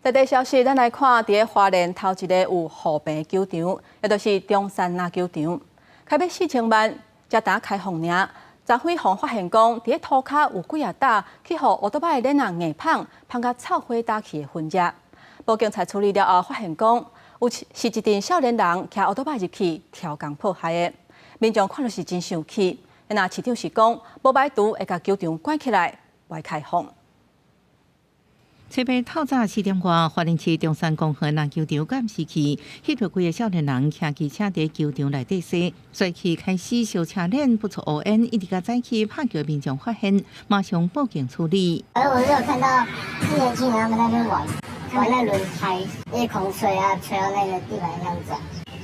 在這消息，咱來看佇咧花蓮頭一个有雨棚球場，也就是中山籃球場，開欲4000萬，才拄開放爾。昨昏予發現講，佇咧塗跤有幾仔搭去予烏多擺的鏈仔硬碰，碰甲臭火焦去的痕跡。報警察處理了後，發現講有是一陣少年人騎烏多擺入去挑工破壞的，民眾看著是真生氣。那市長是講，無排除會共球場關起來，袂開放。初八透早4點外，花蓮市中山公園籃球場監視器翕著幾个少年人騎機車佇球場內底踅，隨去開始燒車鏈，噴出烏煙，一直共早起拍球民眾發現，馬上報警處理。而我是有看到是年輕人他們在那邊玩，玩那輪胎，一直狂吹啊，吹到那個地板上轉。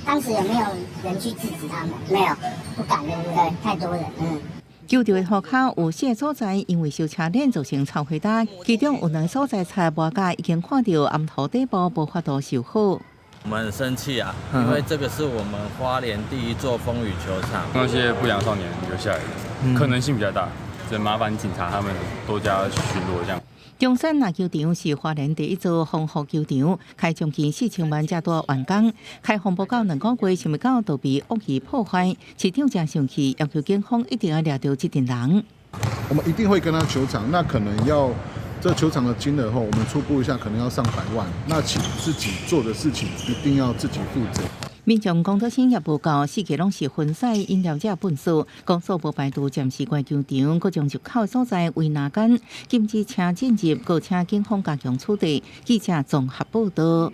當時有沒有人去制止他們？沒有，不敢，對不對？太多人，嗯。球場的塗跤有四个所在，因為燒車鏈造成臭火焦，其中有兩个所在拆磨甲已經看著掩塗底部無法度修好。我們很生氣啊，因為這個是我們花蓮第一座風雨球場，那些不良少年留下來的可能性比較大，只麻煩警察他們多加巡邏這樣。中山籃球場是花蓮第一座防護球場，開將近4000萬才拄完工，開放無夠2個月，想袂到就被惡意破壞，市長誠生氣，要求警方一定要抓著這陣人。我們一定會跟他求償，那可能要這求償的金額後，我們初估一下，可能要上百萬。那請自己做的事情一定要自己負責。民眾講做生也無夠，四界攏是薰屎飲料者糞埽，公所無排除暫時關球場，閣將入口所在圍欄杆，禁止車進入，閣請警方加強取締。記者綜合報道。